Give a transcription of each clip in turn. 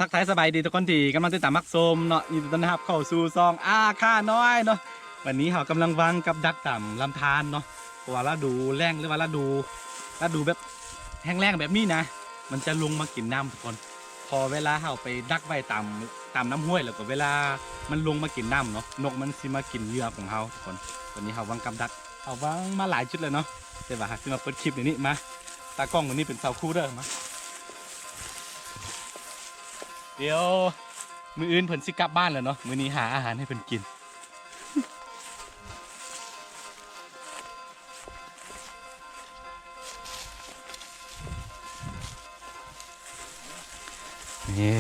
ທັກທາຍສະບາຍດີທຸກຄົນທີ່ກຳລັງຕິດຕາມຮັບຊົມເນາະ, ຍິນດີຕ້ອນຮັບເຂົ້າສູ່ຊ່ອງອາຄານ້ອຍເນາະ. ວັນນີ້ເຮົາກຳລັງວາງກັບດັກຕາມລຳທານເນາະ, ເພາະວ່າລະດູແລ້ງ ຫຼືວ່າລະດູ ລະດູແບບແຫ້ງແລ້ງແບບນີ້ນະ ມັນຈະລົງມາກິນນ້ຳທຸກຄົນ. ພໍເວລາເຮົາໄປດັກໄວ້ຕາມ ຕາມນ້ຳຫ້ວຍ ແລ້ວກໍເວລາມັນລົງມາກິນນ້ຳເນາະ ນົກມັນຊິມາກິນເຫຍື່ອຂອງເຮົາທຸກຄົນ. ວັນນີ້ເຮົາວາງກັບດັກ ເຮົາວາງມາຫຼາຍຈຸດແລ້ວເນາະ, ແຕ່ວ່າເຮົາຊິມາເປີດຄລິບໃນນີ້. ມາ ຕາກ້ອງມື້ນີ້ເປັນຊາວຄູ່ເດີ ມາ. ດຽວມື້ອື່ນເພິ່ນຊິກັບບ້ານແລ້ວເນາະ, ມື້ນີ້ຫາອາຫານໃຫ້ເພິ່ນກິນ. ນີ້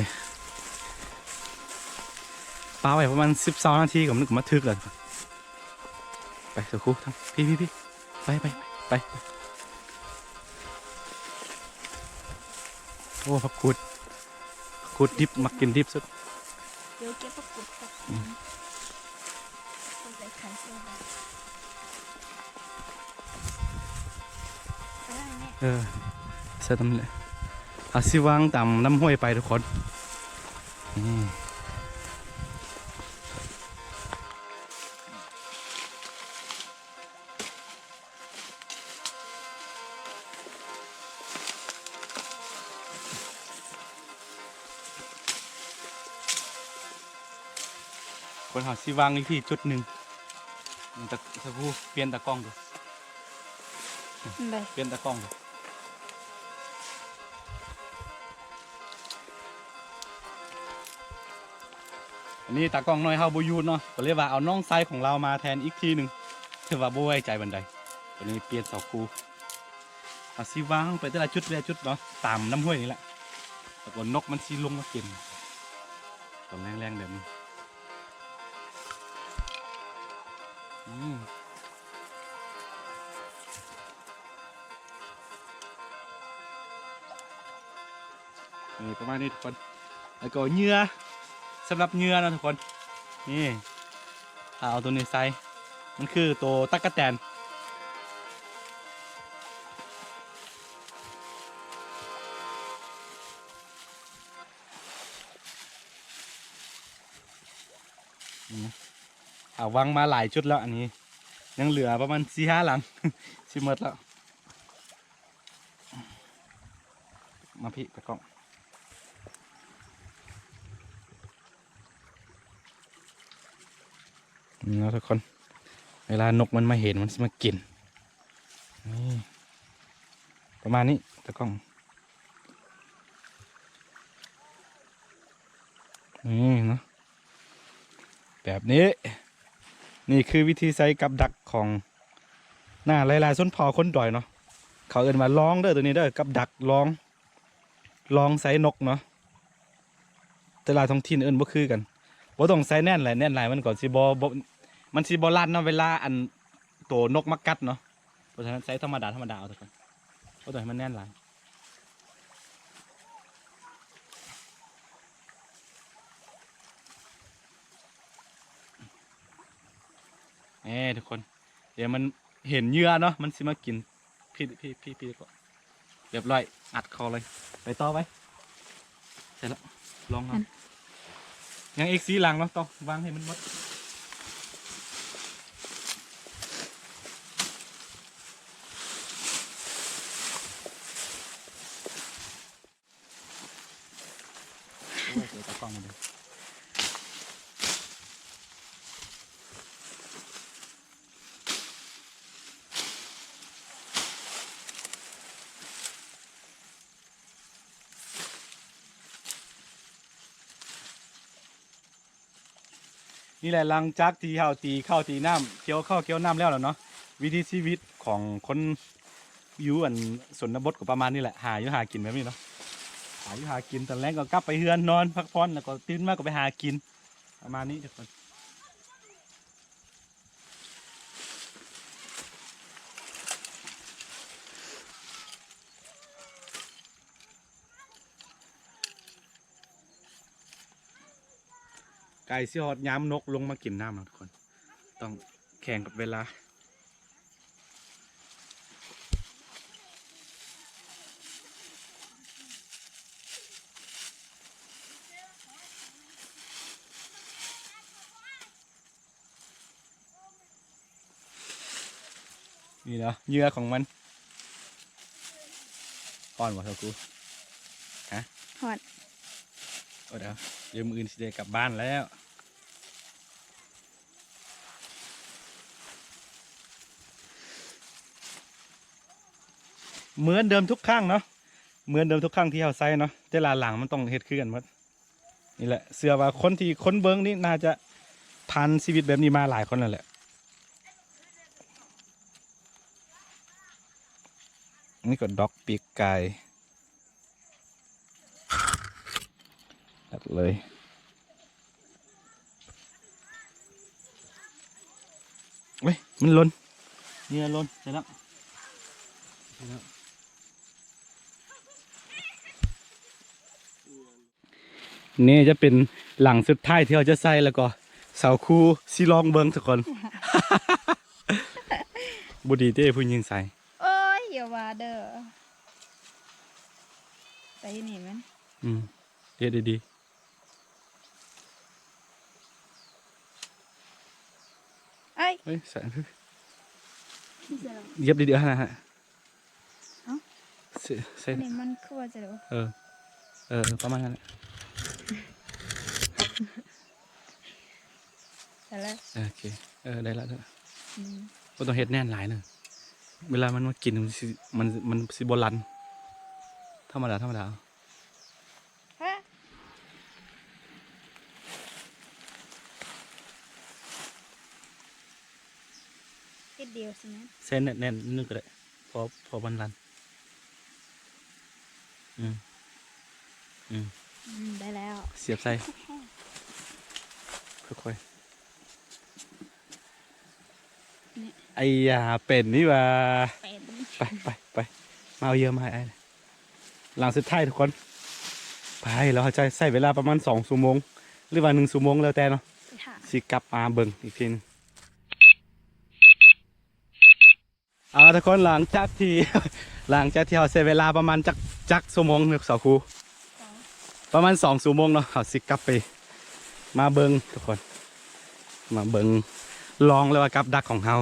ປະໄວ້ປະມານສິບຊາວນາທີກໍມັນກໍມາຖືກແລ້ວ. ໄປ ສາວຄູ ທາງ ພີ້ ພີ້ ພີ້ ໄປ ໄປ ໄປ ໄປ. ໂອ້ ຜັກກູດ ຜັກກູດດິບ ມັກກິນດິບສຸດ. ດຽວເກັບຜັກກູດກ່ອນ. ອືມ ເອົາໄປຂາຍເສຍບາດ ເອີ ໃສ່ຕຳນີ້ແຫຼະ. ເຮົາຊິວາງຕາມນ້ຳຫ້ວຍໄປທຸກຄົນ. ນີ້ ຄົນເຮົາຊິວາງຢູ່ທີ່ຈຸດໜຶ່ງ. ຕາ ສາວຄູ ປ່ຽນຕາກ້ອງເດີ ໄດ້ ປ່ຽນຕາກ້ອງເດີ. ອັນນີ້ຕາກ້ອງນ້ອຍເຮົາບໍ່ຢູ່ເນາະ, ກໍເລີຍວ່າເອົານ້ອງຊາຍຂອງລາວມາແທນອີກທີໜຶ່ງ, ຖືວ່າບໍ່ໄວ້ໃຈປານໃດ. ຕອນນີ້ປ່ຽນສາວຄູ ເຮົາຊິວາງໄປແຕ່ລະຈຸດ ແຕ່ລະຈຸດເນາະ ຕາມນ້ຳຫ້ວຍນີ້ແຫຼະ, ແລ້ວກໍນົກມັນຊິລົງມາກິນຕອນແລງໆແບບນີ້. ອືມ ນີ້ປະມານນີ້ທຸກຄົນ. ແລ້ວກໍເຫຍື່ອ ສຳລັບເຫຍື່ອເນາະທຸກຄົນ. ນີ້ ຖ້າເອົາໂຕນີ້ໃສ່ ມັນຄືໂຕຕັກກະແຕນ. ນີ້ ເຮົາວາງມາຫຼາຍຈຸດແລ້ວ, ອັນນີ້ຍັງເຫຼືອປະມານສີ່ຫ້າຫຼັງ ຊິໝົດແລ້ວ. ມາພີ້ຕາກ້ອງ. ນີ້ເນາະທຸກຄົນ, ເວລານົກມັນມາເຫັນ ມັນຊິມາກິນ. ນີ້ ປະມານນີ້ຕາກ້ອງ. ນີ້ເນາະ ແບບນີ້. ນີ້ຄືວິທີໃຊ້ກັບດັກຂອງ ນະ ຫຼາຍໆຊົນເຜົ່າຄົນດອຍເນາະ, ເຂົາເອີ້ນວ່າລອງເດີ ໂຕນີ້ເດີ ກັບດັກລອງ ລອງໃສ່ນົກເນາະ. ແຕ່ລະທ້ອງຖິ່ນເອີ້ນບໍ່ຄືກັນ. ບໍ່ຕ້ອງໃສ່ແໜ້ນຫຼາຍ, ແໜ້ນຫຼາຍມັນກໍຊິບໍ່ ບໍ່ ມັນຊິບໍ່ລັດເນາະ ເວລາອັນໂຕນົກມາກັດເນາະ. ເພາະສະນັ້ນໃສ່ທຳມະດາ ທຳມະດາເອົາເຖາະ ບໍ່ຕ້ອງໃຫ້ມັນແໜ້ນຫຼາຍ. ແນ່ ທຸກຄົນ ດຽວມັນເຫັນເຫຍື່ອເນາະ ມັນຊິມາກິນ. ພີ້ ພີ້ ພີ້ ພີ້ ກໍ ຮຽບຮ້ອຍ ອັດເຂົ້າເລີຍ. ໄປຕໍ່ໄປ. ໃສ່ລະ ລອງເອົາ ອັນ ຍັງອີກສີ່ຫຼັງເນາະ, ຕ້ອງວາງໃຫ້ມັນໝົດ. ໂອ້ຍ ເຈຕາກ້ອງມາເດີ. ນີ້ແຫຼະ ຫຼັງຈາກທີ່ເຮົາຕີເຂົ້າຕີນ້ຳ ກ່ຽວເຂົ້າກ່ຽວນ້ຳແລ້ວລະເນາະ, ວິຖີຊີວິດຂອງຄົນຢູ່ອັນຊົນນະບົດກໍປະມານນີ້ແຫຼະ, ຫາຢູ່ຫາກິນແບບນີ້ເນາະ. ຫາຢູ່ຫາກິນ ຕອນແລງກໍກັບໄປເຮືອນນອນພັກຜ່ອນ ແລ້ວກໍຕື່ນມາກໍໄປຫາກິນ ປະມານນີ້ທຸກຄົນ. ໃກ້ຊິຮອດຍາມນົກລົງມາກິນນ້ຳແລ້ວທຸກຄົນ, ຕ້ອງແຂ່ງກັບເວລາ. ນີ້ເນາະ ເຫຍື່ອຂອງມັນ. ຮ້ອນບໍ່ຊາວກູ? ຮະ? ຮ້ອນ. ໂອ້ ດຽວ ດຽວມື້ອື່ນຊິໄດ້ກັບບ້ານແລ້ວ. ເໝືອນເດີມທຸກຄັ້ງເນາະ ເໝືອນເດີມທຸກຄັ້ງທີ່ເຮົາໃຊ້ເນາະ ແຕ່ລະຫຼັງມັນຕ້ອງເຮັດຄືກັນໝົດ. ນີ້ແຫຼະ ເຊື່ອວ່າຄົນທີ່ ຄົນເບິ່ງນີ້ໜ້າຈະຜ່ານຊີວິດແບບນີ້ມາຫຼາຍຄົນແລ້ວແຫຼະ. ນີ້ກໍດອກປີກໄກ່ ຕັດເລີຍ. ເອີຍ ມັນຫຼົ່ນ ເຫຍື່ອຫຼົ່ນ ໃສ່ແລ້ວ ໃສ່ແລ້ວ. ນີ້ຈະເປັນຫຼັງສຸດທ້າຍທີ່ເຮົາຈະໃສ່ ແລ້ວກໍສາວຄູຊິລອງເບິ່ງທຸກຄົນ. ບໍ່ດີເດ້ຜູ້ຍິງໃສ່. ໂອ້ຍ ຢ່າວ່າເດີ ໃສ່ຢູ່ນີ້ແມ່ນ ອືມ ເຮັດດີໆ. ເອີຍ ເອີຍ ໃສ່ ຢຽບດີໆ ຫັ້ນນະ ເອົ້າ ໃສ່ ໃສ່ ອັນນີ້ມັນຄືວ່າຈະໄດ້ບໍ່? ເອີ ເອີ ປະມານນັ້ນແຫຼະ ໃສ່ແລ້ວ ເອີ ໂອເຄ ເອີ ໄດ້ລະ ໄດ້ລະ ອືມ ບໍ່ຕ້ອງເຮັດແໜ້ນຫຼາຍເນີ່ ເວລາມັນມາກິນ ມັນຊິ ມັນ ມັນຊິບໍ່ລັນ ທຳມະດາ ທຳມະດາ. ຮະ ຕິດດຽວຊິແມ່ນ ໃສ່ແໜ້ນໆ ໜຶ່ງກໍໄດ້ ພໍ ພໍມັນລັນ ອືມ ອືມ ອືມ ໄດ້ແລ້ວ ສຽບໃສ່ ຄ່ອຍໆ. ນີ້ ໄອ້ຢາ ເປັນນີ້ຫວ່າ ເປັນ ໄປ ໄປ ໄປ ມາເອົາເຫຍື່ອມາໃຫ້ອ້າຍ ຫຼັງສຸດທ້າຍທຸກຄົນ ໄປ ແລ້ວເຮົາຈະໃຊ້ເວລາປະມານສອງຊົ່ວໂມງ ຫຼືວ່າໜຶ່ງຊົ່ວໂມງ ແລ້ວແຕ່ເນາະ ຊິກັບມາເບິ່ງອີກທີໜຶ່ງ. ເອົາລະທຸກຄົນ ຫຼັງຈາກທີ່ ຫຼັງຈາກທີ່ເຮົາໃຊ້ເວລາປະມານຈັກ ຈັກຊົ່ວໂມງເນາະ ສາວຄູ? ປະມານສອງຊົ່ວໂມງເນາະ ເຮົາຊິກັບໄປ ມາເບິ່ງທຸກຄົນ ມາເບິ່ງລອງ ຫຼືວ່າກັບດັກຂອງເຮົາ.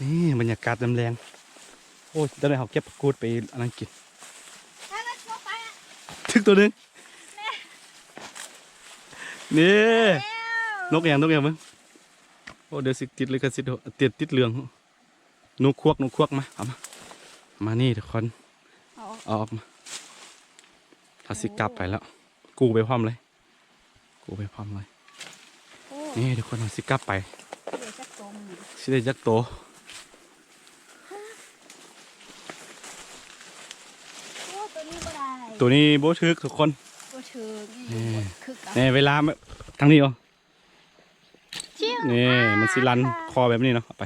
ນີ້ບັນຍາກາດຍາມແລງ ໂອ້ຍ ຕອນນີ້ເຮົາເກັບຜັກກູດໄປອັນນັ້ນກິນ ຖືກຕົວໜຶ່ງ ນີ້ ນົກຫຍັງ ນົກຫຍັງເບິ່ງ ໂອ້ ດຽວຊິຕິດລິຂະສິດ ຕິດ ຕິດເລື່ອງ. ນົກຄວກ ນົກຄວກ ມາ ເອົາມາ ມານີ້ທຸກຄົນ ເອົາອອກ ເອົາອອກມາ ເຮົາຊິກັບໄປແລ້ວ ກູໄປພ້ອມເລີຍ ກູໄປພ້ອມເລີຍ ໂອ້ ນີ້ທຸກຄົນ ເຮົາຊິກັບໄປ ຊິໄດ້ຈັກໂຕ ຊິໄດ້ຈັກໂຕ ໂອ້ ໂຕນີ້ບໍ່ໄດ້ ໂຕນີ້ບໍ່ຖືກທຸກຄົນ ບໍ່ຖືກ ນີ້ ນີ້ ບໍ່ຖືກ ນີ້ເວລາ ທາງນີ້ເອົາ ນີ້ ມັນຊິລັນຄໍແບບນີ້ເນາະ ເອົາໄປ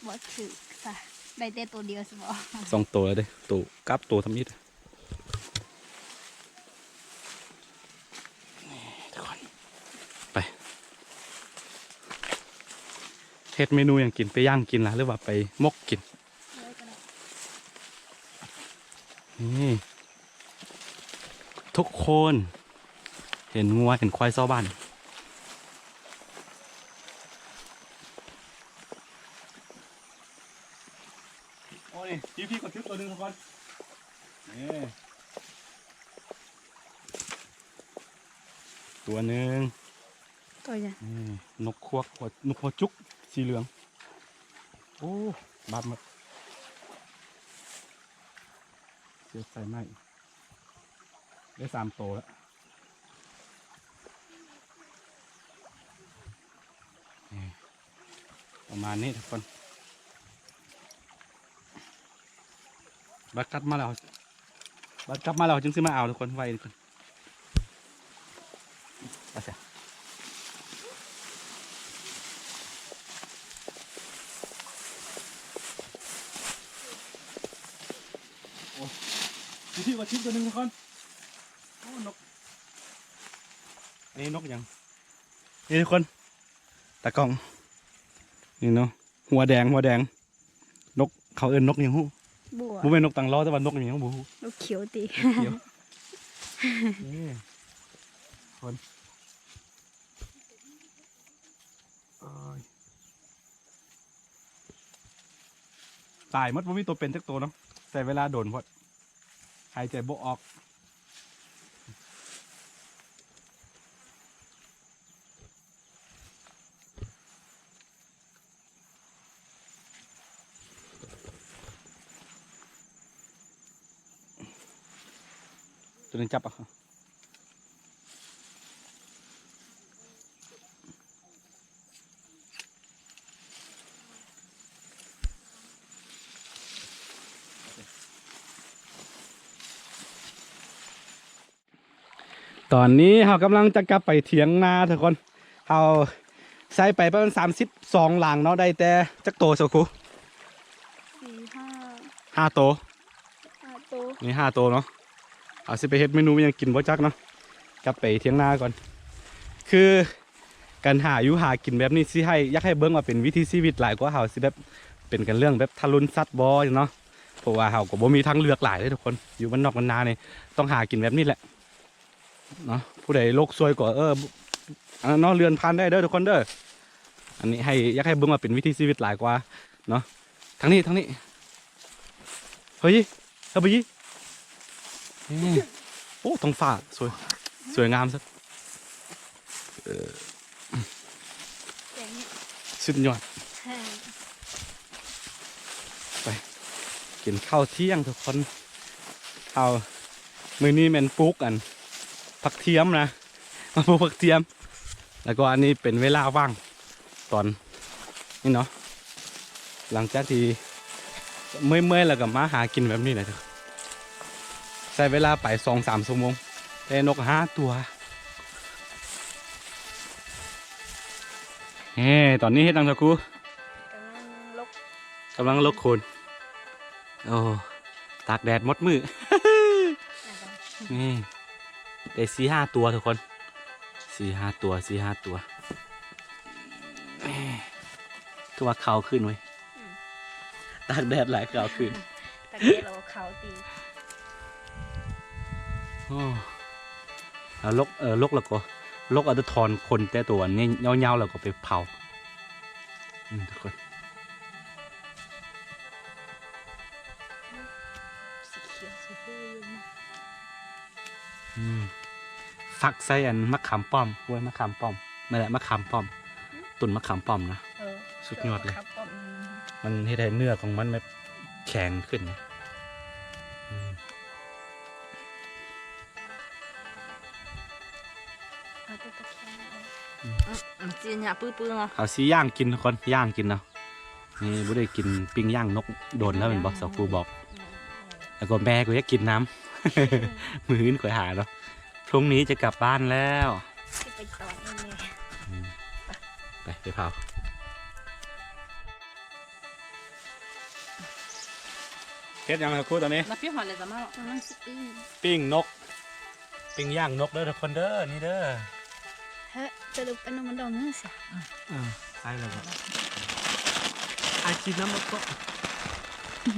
ບໍ່ຖືກຊະ ໄດ້ແຕ່ໂຕດຽວຊະບໍ ສອງໂຕແລ້ວເດ້ ໂຕກັບໂຕທຳອິດ ນີ້ທຸກຄົນ ໄປ ເຮັດເມນູຫຍັງກິນ ໄປຍ່າງກິນລະ ຫຼືວ່າໄປໝົກກິນ ນີ້ ທຸກຄົນ ເຫັນງົວເຫັນຄວາຍຊາວບ້ານ ໂອ້ ນີ້ ພີ່ໆ ກໍຖືກຕົວໜຶ່ງທຸກຄົນ ນີ້ ຕົວໜຶ່ງ ຕົວຫຍັງ? ນີ້ ນົກຄວກຫົວ ນົກຫົວຈຸກ ສີເຫຼືອງ ໂອ້ ບາດໝົດ ສຽບໃສ່ໄມ້ ໄດ້ສາມໂຕແລ້ວ ນີ້ ປະມານນີ້ທຸກຄົນ ບາດກັບມາແລ້ວ ບາດກັບມາແລ້ວຈຶ່ງຊິມາເອົາທຸກຄົນ ໄວ້ທຸກຄົນ ໂອ້ ຢູ່ທີ່ວ່າຊິບຕົວໜຶ່ງທຸກຄົນ ໂອ້ ນົກ ອັນນີ້ນົກຫຍັງ? ນີ້ທຸກຄົນ ຕາກ້ອງ ນີ້ເນາະ ຫົວແດງ ຫົວແດງ ນົກ ເຂົາເອີ້ນນົກຫຍັງຮູ້? ບໍ່ ບໍ່ແມ່ນນົກຕັງລໍ້ ແຕ່ວ່ານົກຫຍັງບໍ່ຮູ້ ນົກຂຽວຕິ ນົກຂຽວ ນີ້ ຄົນ ໂອ້ຍ ໂອ້ຍ ຕາຍໝົດ ບໍ່ມີຕົວເປັນຈັກໂຕເນາະ ໃຊ້ເວລາດົນໂພດ ຫາຍໃຈບໍ່ອອກ. ຕົວນີ້ຈັບເອົາ. ຕອນນີ້ເຮົາກຳລັງຈະກັບໄປຖຽງນາທຸກຄົນ. ເຮົາໃສ່ໄປປະມານສາມສິບສອງຫຼັງເນາະ ໄດ້ແຕ່ຈັກໂຕສາວຄູ? ສີ່ ຫ້າ ຫ້າໂຕ ຫ້າໂຕ ນີ້ຫ້າໂຕເນາະ. ເຮົາຊິໄປເຮັດເມນູຫຍັງກິນບໍ່ຈັກເນາະ ກັບໄປຖຽງນາກ່ອນ. ຄື ການຫາຢູ່ຫາກິນແບບນີ້ ຊິໃຫ້ ຢາກໃຫ້ເບິ່ງວ່າເປັນວິຖີຊີວິດຫຼາຍກວ່າເຮົາຊິແບບເປັນກັນເລື່ອງແບບທາລຸນສັດບໍ່ເນາະ. ເພາະວ່າເຮົາກໍບໍ່ມີທາງເລືອກຫຼາຍເດ້ທຸກຄົນ ຢູ່ບ້ານນອກບ້ານນານີ້ຕ້ອງຫາກິນແບບນີ້ແຫຼະເນາະ. ຜູ້ໃດໂລກຊ່ວຍກໍ ເອີ ອັນນັ້ນເນາະ ເລື່ອນຜ່ານໄດ້ເດີທຸກຄົນເດີ. ອັນນີ້ໃຫ້ ຢາກໃຫ້ເບິ່ງວ່າເປັນວິຖີຊີວິດຫຼາຍກວ່າເນາະ. ທາງນີ້ ທາງນີ້ ເຮີຍ ເຮີຍ ເຮີຍ ໂອ້ ທ້ອງຟ້າສວຍ ສວຍງາມຊະ ເອີ ສຸດຍອດ. ໄປກິນເຂົ້າທ່ຽງທຸກຄົນ. ເຮົາ ມື້ນີ້ແມ່ນປູກອັນ ຜັກທຽມນະ ມາປູກຜັກທຽມ. ແລ້ວກໍອັນນີ້ເປັນເວລາວ່າງຕອນນີ້ເນາະ ຫຼັງຈາກທີ່ເມື່ອຍໆ ແລ້ວກໍມາຫາກິນແບບນີ້ແຫຼະ. ໃຊ້ເວລາໄປສອງສາມຊົ່ວໂມງ ໄດ້ນົກຫ້າຕົວ. ເອີ ຕອນນີ້ເຮັດຫຍັງຊະຄູ? ກຳລັງລົກ ກຳລັງລົກໂຄນ. ໂອ້ ຕາກແດດໝົດມື້ ນີ້ ໄດ້ສີ່ຫ້າຕົວທຸກຄົນ ສີ່ຫ້າຕົວ ສີ່ຫ້າຕົວ. ຄືວ່າຂາວຂຶ້ນເວີຍ ອືມ ຕາກແດດຫຼາຍຂາວຂຶ້ນ ຕາກແດດແລ້ວກໍຂາວຕິ. ໂອ້ ເອົາລົກ ເອີ ລົກແລ້ວກໍ ລົກເອົາແຕ່ທ່ອນຂົນແຕ່ຕົວນີ້ຍາວໆ ແລ້ວກໍໄປເຜົາ ອືມ ທຸກຄົນ. ສີຂຽວ ສີເຫືອງ ອືມ ຝັກໃສ່ອັນໝາກຂາມປ້ອມ ໂອ້ຍ ໝາກຂາມປ້ອມ ແມ່ນແຫຼະ ໝາກຂາມປ້ອມ ຕົ້ນໝາກຂາມປ້ອມນະ ເອີ ສຸດຍອດເລີຍ ໝາກຂາມປ້ອມ ມັນເຮັດໃຫ້ເນື້ອຂອງມັນແບບແຂງຂຶ້ນນະ ອືມ. ເອົາແຕ່ຕະແຄງອອກ ອືມ ອືມ ມັນຊິຫຍາບປຶ້ໆເນາະ ເຮົາຊິຍ່າງກິນທຸກຄົນ ຍ່າງກິນເນາະ. ນີ້ບໍ່ໄດ້ກິນປີ້ງຍ່າງນົກດົນແລ້ວແມ່ນບໍ່? ສາວຄູບອກ ອືມ ແລ້ວກໍແມ່ກໍຢາກກິນນຳ ມື້ອື່ນຄ່ອຍຫາເນາະ ພລຸ່ງນີ້ຈະກັບບ້ານແລ້ວ ຊິໄປຕອນອີ່ແມ່ ອືມ ໄປ ໄປເຜົາ. ເຮັດຫຍັງລະຄູຕອນນີ້? ມາພີ່ຮອດແລ້ວຈະມາ ກຳລັງຊິປີ້ງ ປີ້ງນົກ ປີ້ງຍ່າງນົກເດີທຸກຄົນເດີ ນີ້ເດີ. ເຮີ້ຍ ສະຫຼຸບອັນນັ້ນມັນດອກໜຶ່ງຊະ. ເອີ ໃສ່ແລ້ວກໍ ອ້າຍກິນນ້ຳໝົດກໍ ອືມ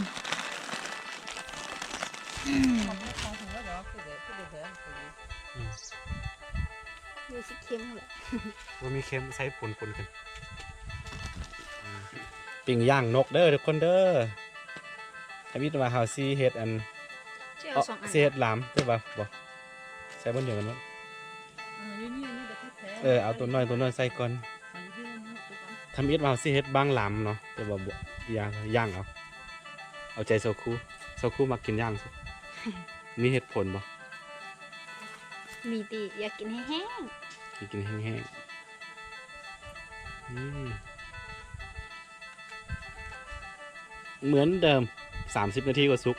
ເດີຊິເຄັມແຫຼະ ບໍ່ມີເຄັມ ໃສ່ປຸນໆຂຶ້ນ. ອືມ ປີ້ງຍ່າງນົກເດີທຸກຄົນເດີ. ທຳອິດວ່າເຮົາຊິເຮັດອັນ ຊິເອົາສອງອັນ ຊິເຮັດລາມ ແຕ່ວ່າບໍ່ ໃສ່ບ່ອນດຽວກັນເນາະ. ເອີ ຢູ່ນີ້ ຢູ່ນີ້ແຫຼະແທ້ໆ ເອີ ເອົາຕົວນ້ອຍ ຕົວນ້ອຍໃສ່ກ່ອນ. ເອົາຢູ່ທີ່ນັ້ນເນາະ ໄປກ່ອນ. ທຳອິດວ່າເຮົາຊິເຮັດບາງລາມເນາະ ແຕ່ວ່າບໍ່ ຢ່າງ ຢ່າງເອົາ ເອົາໃຈສາວຄູ ສາວຄູມັກກິນຢ່າງ. ມີເຫດຜົນບໍ່? ມີຕິ ຢາກກິນແຫ້ງໆ ຢາກກິນແຫ້ງໆ. ອືມ ເໝືອນເດີມ ສາມສິບນາທີກໍສຸກ.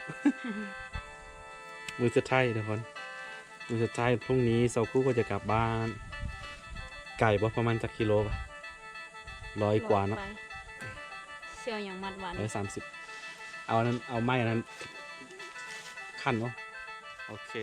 ມື້ສຸດທ້າຍທຸກຄົນ ມື້ສຸດທ້າຍ ພລຸ່ງນີ້ສາວຄູກໍຈະກັບບ້ານ. ໄກບໍ່? ປະມານຈັກກິໂລ? ຮ້ອຍກວ່າເນາະ. ຮ້ອຍປາຍ. ສ່ຽວຫຍັງມັດຫວານ ຮ້ອຍສາມສິບ. ເອົາອັນນັ້ນ ເອົາໄມ້ອັນນັ້ນ ຂັ້ນເນາະ. ໂອເຄ.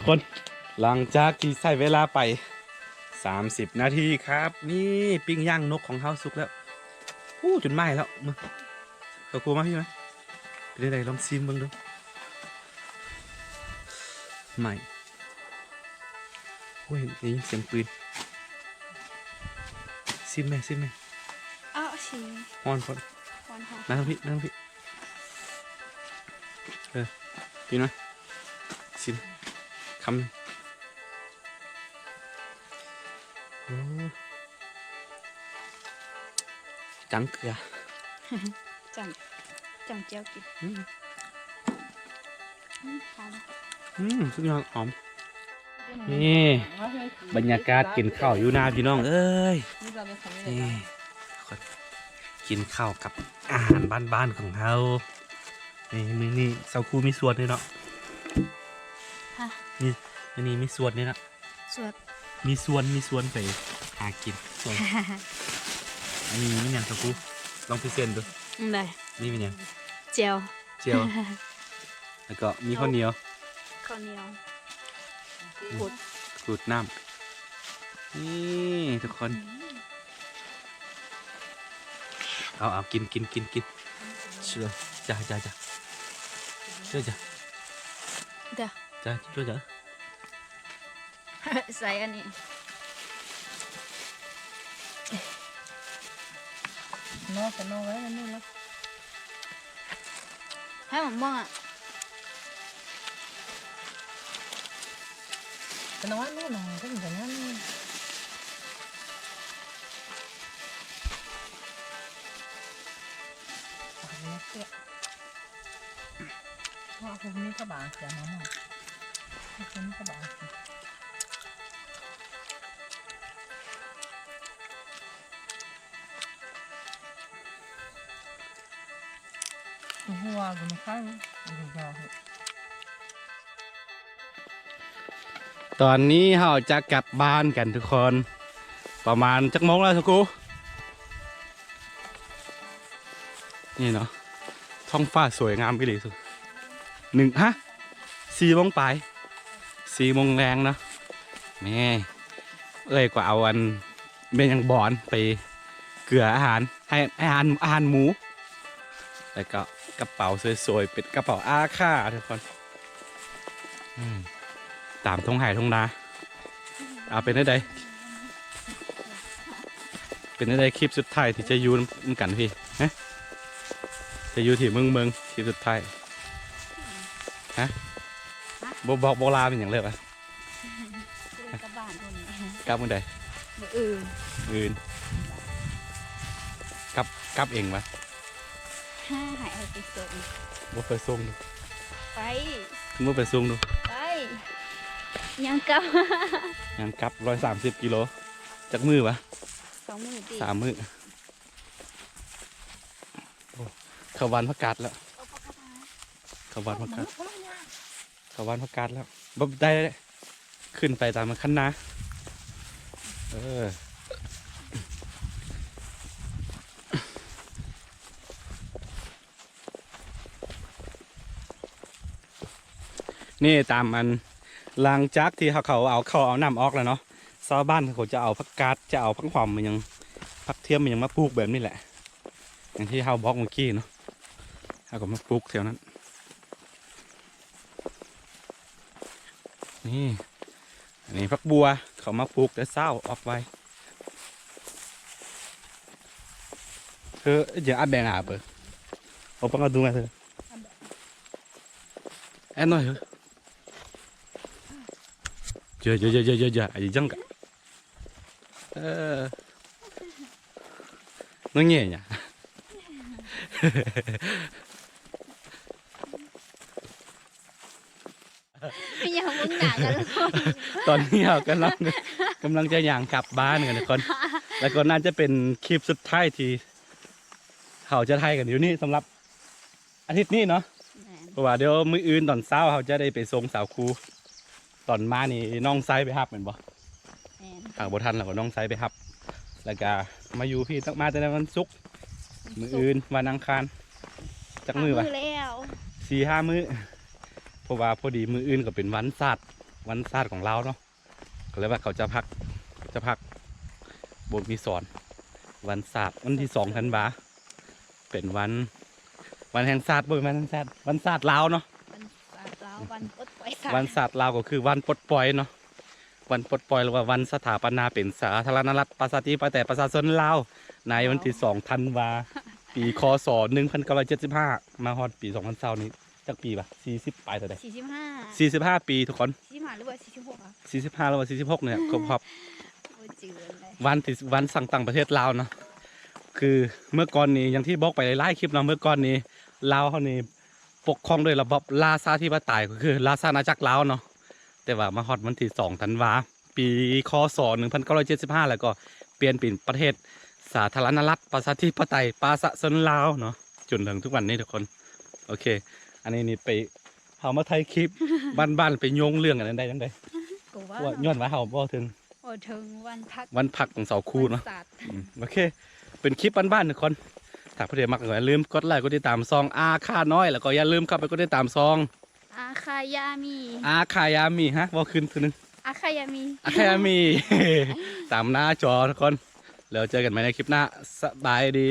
ຄົນ ຫຼັງຈາກທີ່ໃຊ້ເວລາໄປ ສາມສິບນາທີຄັບ. ນີ້ ປີ້ງຍ່າງນົກຂອງເຮົາສຸກແລ້ວ. ໂອ້ ຈົນໄໝ້ແລ້ວ. ມາ ເຂົ້າຄົວມາພີ່ມາ. ເປັນຈັ່ງໃດ ລອງຊີມເບິ່ງດູ. ໄໝ້. ໂອ້ຍ ໄດ້ຍິນສຽງປືນ. ຊີມແມ່ ຊີມແມ່. ອ້າວ ຊີມ. ຮ້ອນ ຮ້ອນ. ຮ້ອນ ຮ້ອນ. ນັ່ງທາງພີ້ ນັ່ງທາງພີ້. ເອີ ກິນມາ ຊິມຄຳ. ໂອ້ ຈັ່ງເກືອ ຈ້ຳ ຈ້ຳແຈ່ວກິນ. ອືມ ອືມ ຫອມ ອືມ ສຸດຍອດ ຫອມ. ນີ້ ບັນຍາກາດກິນເຂົ້າຢູ່ນາພີ່ນ້ອງເອີຍ. ນີ້ ກິນເຂົ້າກັບອາຫານບ້ານໆຂອງເຮົາ. ນີ້ ມື້ນີ້ເຊົາຄູມີສວນເດ້ເນາະ. ຮະ? ມີ ມື້ນີ້ມີສວນເດ້ເນາະ. ສວນ ມີສວນ ມີສວນໄປຫາກິນສວນ. ອັນນີ້ແມ່ນຫຍັງເຈົ້າຄູ? ລອງພຣີເຊັນດູ. ໄດ້. ນີ້ແມ່ນຫຍັງ? ແຈ່ວ. ແຈ່ວ. ແລ້ວກໍມີເຂົ້າໜຽວ. ເຂົ້າໜຽວ. ອືມ. ຂູດ ຂູດນ້ຳ. ນີ້ທຸກຄົນ. ອືມ. ເອົາ ເອົາ ກິນ ກິນ ກິນ ກິນ. ເຊື່ອ ຈ້າ ຈ້າ ຈ້າ. ເຊື່ອ ຈ້າ. ເດີ ຈ້າ ຊ່ວຍ ຈ້າ. ໃສ່ອັນນີ້ ນອກ ກະນອກໄວ້ແລ້ວນີ້ລະ. ໃຫ້ໝາກມ່ວງອະ ກະນອກໄວ້ ໜູ ກະນອກໄວ້. ເພາະວ່າພວກນີ້ກໍບາງເທື່ອມາໝົດ ພວກນີ້ກໍບາງ. ຫົວກໍບໍ່ເຂົ້າ. ຕອນນີ້ເຮົາຈະກັບບ້ານກັນທຸກຄົນ. ປະມານຈັກໂມງແລ້ວ ສາວກູ? ນີ້ເນາະ ທ້ອງຟ້າສວຍງາມອີ່ຫຼີ. ໜຶ່ງ ຮະ ສີ່ໂມງປາຍ ສີ່ໂມງແລງເນາະ. ແມ່ ເອື້ອຍກໍເອົາອັນ ແມ່ນຫຍັງ ບອນໄປເກືອອາຫານ ໃຫ້ອາຫານ ອາຫານໝູ ແລ້ວກໍກະເປົາສວຍໆ ເປັນກະເປົາອາຄາທຸກຄົນ. ອືມ ຕາມທົ່ງໄຮ່ທົ່ງນາ. ເອົາ ເປັນແນວໃດ ເປັນແນວໃດ ຄລິບສຸດທ້າຍທີ່ຈະຢູ່ນຳກັນພີ້ ຮະ? ຈະຢູ່ທີ່ເມືອງ ເມືອງ ຄລິບສຸດທ້າຍ ຮະ? ບໍ່ບອກບໍ່ລາເປັນຫຍັງເລີຍຫວາ? ກັບບ້ານພຸ້ນ. ກັບມື້ໃດ? ມື້ອື່ນ. ມື້ອື່ນ ກັບ ກັບເອງຫວາ? ຫາ ໃຫ້ເອົາໄປສົ່ງ. ບໍ່ໄປສົ່ງ. ໄປ. ຄືບໍ່ໄປສົ່ງດູ? ໄປ. ຍ່າງກັບ. ຍ່າງກັບ ຮ້ອຍສາມສິບກິໂລ. ຈັກມື້ຫວາ? ສອງມື້ຕິ. ສາມມື້. ໂອ້ ເຂົ້າຫວ່ານຜັກກາດແລ້ວ. ເຂົ້າຫວ່ານຜັກກາດ. ເຂົ້າຫວ່ານຜັກກາດແລ້ວ. ບໍ່ໄດ້ແລ້ວ ຂຶ້ນໄປຕາມຄັນນາ. ເອີ ນີ້ຕາມອັນ ຫຼັງຈາກທີ່ເຂົາເອົາເຂົ້າເອົານ້ຳອອກແລ້ວເນາະ ຊາວບ້ານເຂົາຈະເອົາຜັກກາດ ຈະເອົາຜັກຫອມ ອີ່ຫຍັງ ຜັກທຽມ ອີ່ຫຍັງມາປູກແບບນີ້ແຫຼະ ຢ່າງທີ່ເຮົາບອກເມື່ອກີ້ເນາະ. ເຮົາກໍມາປູກແຖວນັ້ນ. ນີ້ ອັນນີ້ຜັກບົວ ເຂົາມາປູກແຕ່ເຊົ້າ ອອກໄວ. ເອີ ເອົາແບງອາເປີ ເອົາປັງກະດຸງອາເທີ ແອນໜ້ອຍເອີ ເຢີໆໆໆໆ ອາຍຈັງກະ ເອີ ນ້ອງແງ່ຫຍັງ ມີຫຍັງເບິ່ງໜ້າກັນ. ຕອນນີ້ເຮົາກຳລັງ ກຳລັງຈະຍ່າງກັບບ້ານກັນທຸກຄົນ ແລ້ວກໍໜ້າຈະເປັນຄລິບສຸດທ້າຍທີ່ເຮົາຈະຖ່າຍກັນຢູ່ນີ້ ສຳລັບ ອາທິດນີ້ເນາະ ແມ່ນ ເພາະວ່າດຽວມື້ອື່ນຕອນເຊົ້າເຮົາຈະໄດ້ໄປສົ່ງສາວຄູ ຕອນມານີ້ນ້ອງຊາຍໄປຮັບແມ່ນບໍ່? ແມ່ນ ຫາກບໍ່ທັນແລ້ວກໍນ້ອງຊາຍໄປຮັບ ແລ້ວກະມາຢູ່ພີ້ ມາແຕ່ໃນວັນສຸກ ວັນສຸກ ມື້ອື່ນວັນອັງຄານ ຈັກມື້ວະ? ຫ້າມື້ແລ້ວ ສີ່ຫ້າມື້ ເພາະວ່າພໍດີມື້ອື່ນກໍເປັນວັນຊາດ ວັນຊາດຂອງລາວເນາະ ກໍເລີຍວ່າເຂົາຈະພັກ ຈະພັກ ບໍ່ມີສອນ ວັນຊາດ ວັນທີສອງທັນວາ ເປັນວັນ ວັນແຫ່ງຊາດ ບໍ່ແມ່ນວັນແຫ່ງຊາດ ວັນຊາດລາວເນາະ ວັນຊາດລາວ ວັນປົດປ່ອຍຊາດ ວັນຊາດລາວກໍຄືວັນປົດປ່ອຍເນາະ ວັນປົດປ່ອຍ ຫຼືວ່າວັນສະຖາປະນາເປັນສາທາລະນະລັດ ປະຊາທິປະໄຕ ປະຊາຊົນລາວ ໃນວັນທີສອງທັນວາ ປີ ຄ.ສ. ໜຶ່ງພັນເກົ້າຮ້ອຍເຈັດສິບຫ້າ ມາຮອດປີສອງພັນຊາວນີ້ ຈັກປີວະ ສີ່ສິບປາຍເທົ່າໃດ ສີ່ສິບຫ້າ ສີ່ສິບຫ້າປີທຸກຄົນ ສີ່ສິບຫ້າ ຫຼືວ່າ ສີ່ສິບຫົກ ອ່ະ ສີ່ສິບຫ້າ ຫຼືວ່າ ສີ່ສິບຫົກ ນີ້ແຫຼະ ຄົບຮອບ ບໍ່ຈື່ເລີຍ ວັນທີ່ ວັນສ້າງຕັ້ງປະເທດລາວເນາະ ຄືເມື່ອກ່ອນນີ້ ຢ່າງທີ່ບອກໄປຫຼາຍໆຄລິບເນາະ ເມື່ອກ່ອນນີ້ລາວເຮົານີ້ປົກຄອງດ້ວຍລະບອບລາຊາທິປະໄຕ ກໍຄືລາຊະອານາຈັກລາວເນາະ ແຕ່ວ່າມາຮອດວັນທີສອງທັນວາ ປີ ຄ.ສ. ໜຶ່ງພັນເກົ້າຮ້ອຍເຈັດສິບຫ້າ ແລ້ວກໍປ່ຽນເປັນປະເທດສາທາລະນະລັດ ປະຊາທິປະໄຕ ປະຊາຊົນລາວເນາະ ຈົນເຖິງທຸກວັນນີ້ທຸກຄົນ ໂອເຄ ອັນນີ້ນີ້ໄປ ເຮົາມາຖ່າຍຄລິບບ້ານໆ ໄປໂຍງເລື່ອງອັນນັ້ນໄດ້ຈັ່ງໃດ ກໍວ່າ ເພາະວ່າຍ້ອນວ່າເຮົາເວົ້າເຖິງ ເວົ້າເຖິງວັນພັກ ວັນພັກຂອງຊາວຄູເນາະ ວັນຊາດ ອືມ ໂອເຄ ເປັນຄລິບບ້ານໆ ທຸກຄົນ ຖ້າຜູ້ໃດມັກກໍຢ່າລືມກົດໄລກົດຕິດຕາມຊ່ອງອາຄານ້ອຍ ແລ້ວກໍຢ່າລືມເຂົ້າໄປກົດຕິດຕາມຊ່ອງ ອາຄາຍາມີ ອາຄາຍາມີ ຮະ ເວົ້າຄືນເທື່ອໜຶ່ງ ອາຄາຍາມີ ອາຄາຍາມີ ຕາມໜ້າຈໍທຸກຄົນ ແລ້ວເຈີກັນໃໝ່ໃນຄລິບໜ້າ ສະບາຍດີ.